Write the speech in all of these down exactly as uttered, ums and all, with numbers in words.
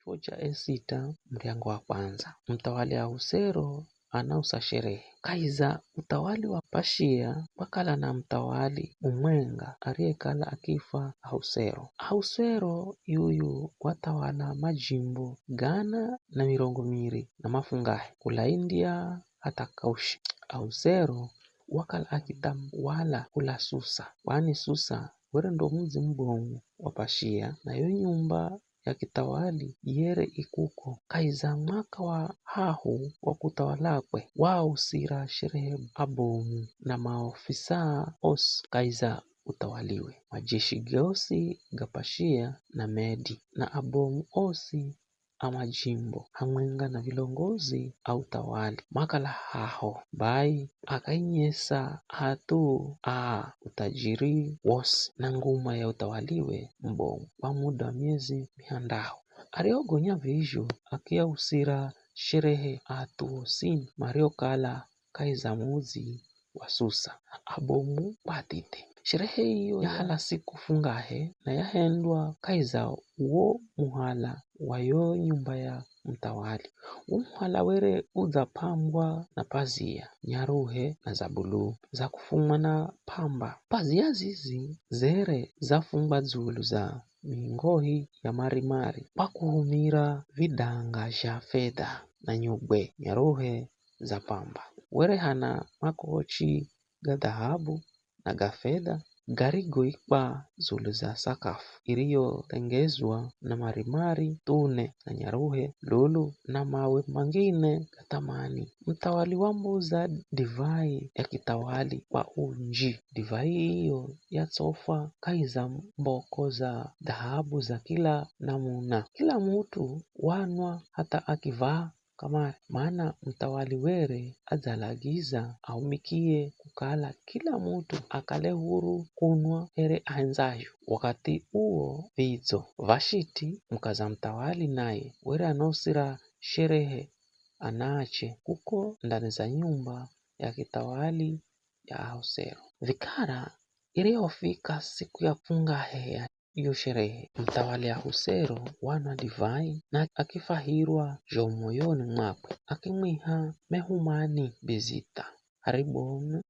Kipho cha Esita, muryango wa kwandza. Muthawali Ahusero anausa sherehe. Kahi za uthawali wa Pashia, kwakala na muthawali umwenga ariyekala akifwa Ahusero. Ahusero yuyu wathawala majimbo gana na mirongo miri na mafungahe, kula India hatha Kushi. Ahusero wakala akithawala kula Susa, kwani Susa were ndo mudzi mubomu wa Pashia, na yo nyumba ya kithawali yere i kuko. Kahi za mwaka wa hahu wa kuthawalakwe, waausira sherehe abomu na maofisaa osi kahi za uthawaliwe. Majeshi gosi ga Pashia na Medi, na abomu osi a majimbo, hamwenga na vilongozi a uthawali makala haho. Bai akainyesa at'u aa uthajiri wosi na nguma ya uthawaliwe mubomu kwa muda wa miezi mihandahu. Arihogonya vizho, akiausira sherehe at'u osini mariokala kahi za mudzi wa Susa, abomu kwa athithe. Sherehe iyo yahala siku fungahe na yahendwa kahi za uwo muhala wa yo nyumba ya muthawali. Wo muhala were udzapambwa na pazia nyaruhe na za buluu, za kufumwa na p'amba. Pazia zizi zere zafungwa dzulu za mingohi ya marimari kwa kuhumira vidanga zha fedha na nyugwe nyaruhe za p'amba. Were hana makochi ga dhahabu na ga fedha garigoikwa dzulu za sakafu iriyothengezwa na marimari, thune na nyaruhe, lulu na mawe mangine ga thamani. Muthawali wambuza divai ya kithawali kwa unji. Divai iyo yatsofwa kahi za mboko za dhahabu za kila namuna. Kila mut'u wanwa hatha akivaa kamare, mana muthawali were adzalagiza aumikie kukala kila mut'u akale huru kunwa here ahendzazho. Wakathi uwo vidzo, Vashiti, mukaza muthawali, naye were anausira sherehe anaache kuko ndani za nyumba ya kithawali ya Ahusero. Vikara irihofika siku ya fungahe ya yo sherehe, muthawali Ahusero wanwa divai na akifwahirwa zhomu moyoni mwakwe, akimwiha Mehumani, Bizitha, Haribonu,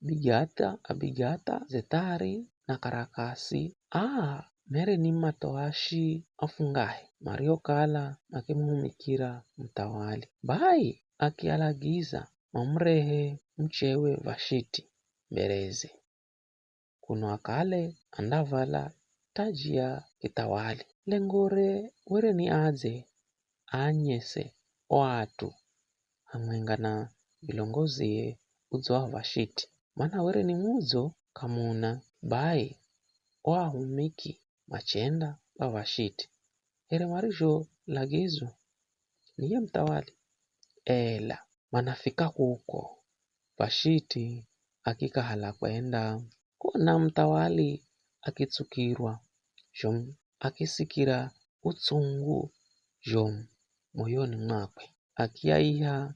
Bigatha, Abigatha, Zethari na Karakasi. Aa mere ni matoashi afungahe mariokala makimuhumikira muthawali. Bai akialagiza mamurehe muchewe Vashiti mbereze, kuno akale andavala taji ya kithawali. Lengore were ni adze aanyese o at'u hamwenga na vilongozie udzo wa Vashiti, mana were ni mudzo k'amuna. Bai o ahumiki machenda kwa Vashiti here marizholagizwa ni ye muthawali. Ela manafika kuko, Vashiti akikahala kwenda. Kuona muthawali akitsukirwa zhomu, akisikira utsungu zhomu moyoni mwakwe, akiaiha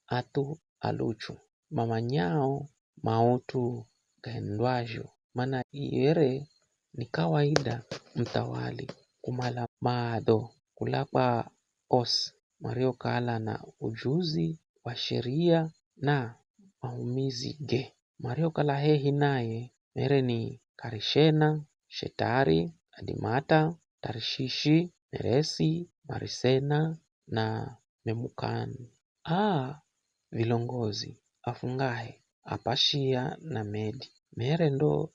at'u aluchu mamanyao maut'u gahendwazho, mana yere ni kawaida muthawali kumala maadho kula kwa osi mariokala na ujuzi wa sheria na mahumizige. Mariokala hehi naye mere ni Karishena, Shetari, Adimata, Tarishishi, Meresi, Marisena na Memukani. Aa vilongozi afungahe a Pashia na Medi mere ndo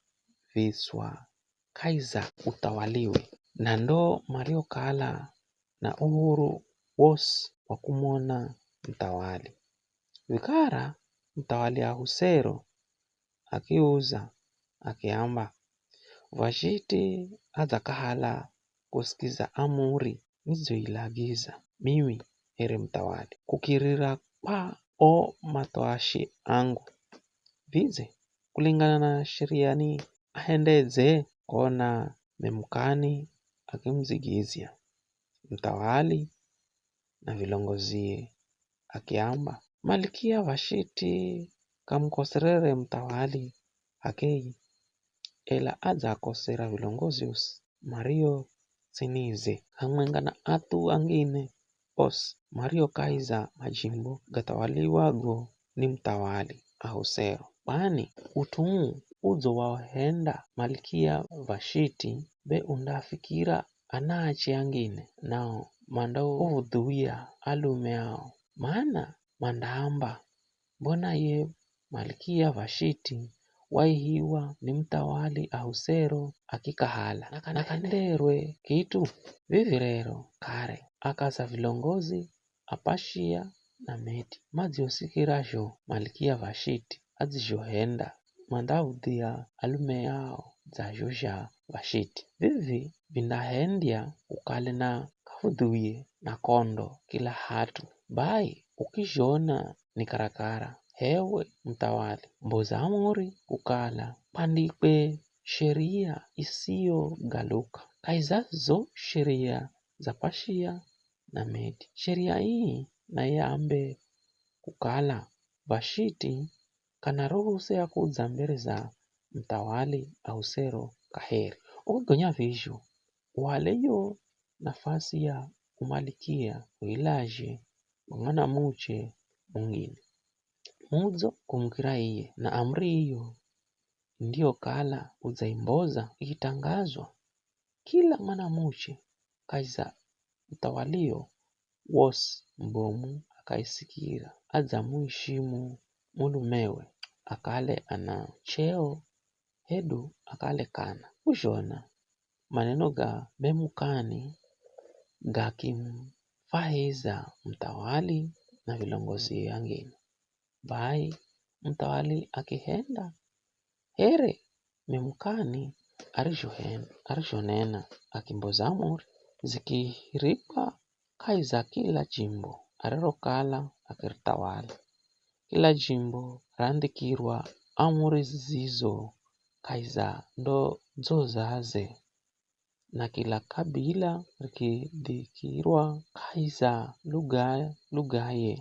vitswa kahi za uthawaliwe, na ndo mariokala na uhuru wosi wa kumona muthawali. Vikara muthawali Ahusero akiuza akiamba, Vashiti adzakahala kusikiza amuri nidziilagiza mimi here muthawali, kukirira kwa o mathoashi angu. Vidze kulingana na sheria ni ahendedze? Kona Memukani akimudzigizya muthawali na vilongozie akiamba, Malikia Vashiti k'amukoserere muthawali h'akeye, ela adzakosera vilongozi osi mario Sinize, hamwenga na at'u angine osi mario kahi za majimbo gathawaliwago ni muthawali Ahusero. Kwani ut'u uu udzo wahenda Malikia Vashiti be undafikira anaache angine, nao mandauv̱udhuya alume ao. Mana mandaamba, mbona ye Malikia Vashiti waihiwa ni muthawali Ahusero akikahala, na k'anahenderwe kit'u? Vivi rero kare, akaza vilongozi a Pashia na Medi madziosikira zho Malikia Vashiti adzizhohenda, mandav̱udhuya alume ao dza zho zha Vashiti. Vivi vindahendya ukale na kav̱udhuye na kondo kila hat'u. Bai ukizhona ni karakara, h'ewe muthawali, mboza amuri kukala kwandikwe sheria isiyogaluka kahi za zo sheria za Pashia na Medi. Sheria ii nayambe kukala Vashiti k'ana ruhusa ya kudza mbere za muthawali Ahusero kaheri. Ukigonya vizho, uhale yo nafasi ya umalikia uilazhe kwa mwanamuche mungine mudzo kumukira iye, na amuri iyo indiyokala udzaimboza ikitangazwa, kila mwanamuche kahi za muthawalio wosi mubomu akaisikira, adzamuishimu mulumewe, akale ana cheo hedu akale k'ana. K'uzhona maneno ga Memukani gakimufwahiza muthawali na vilongozi angine. Bai muthawali akihenda here Memukani arizhohen-, arizhonena, akimboza amuri zikirikwa kahi za kila jimbo arirokala akirithawala. Kila jimbo raandhikirwa amuri zizo kahi za ndo dzo zaze, na kila kabila rikidhikirwa kahi za lugha, lughaye.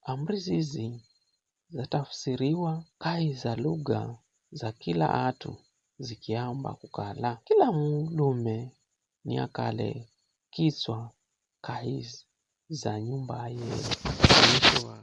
Amuri zizi zatafusiriwa kahi za lugha za kila at'u zikiamba kukala, kila mulume niakale kitswa kahi za nyumbaye. Mwisho wa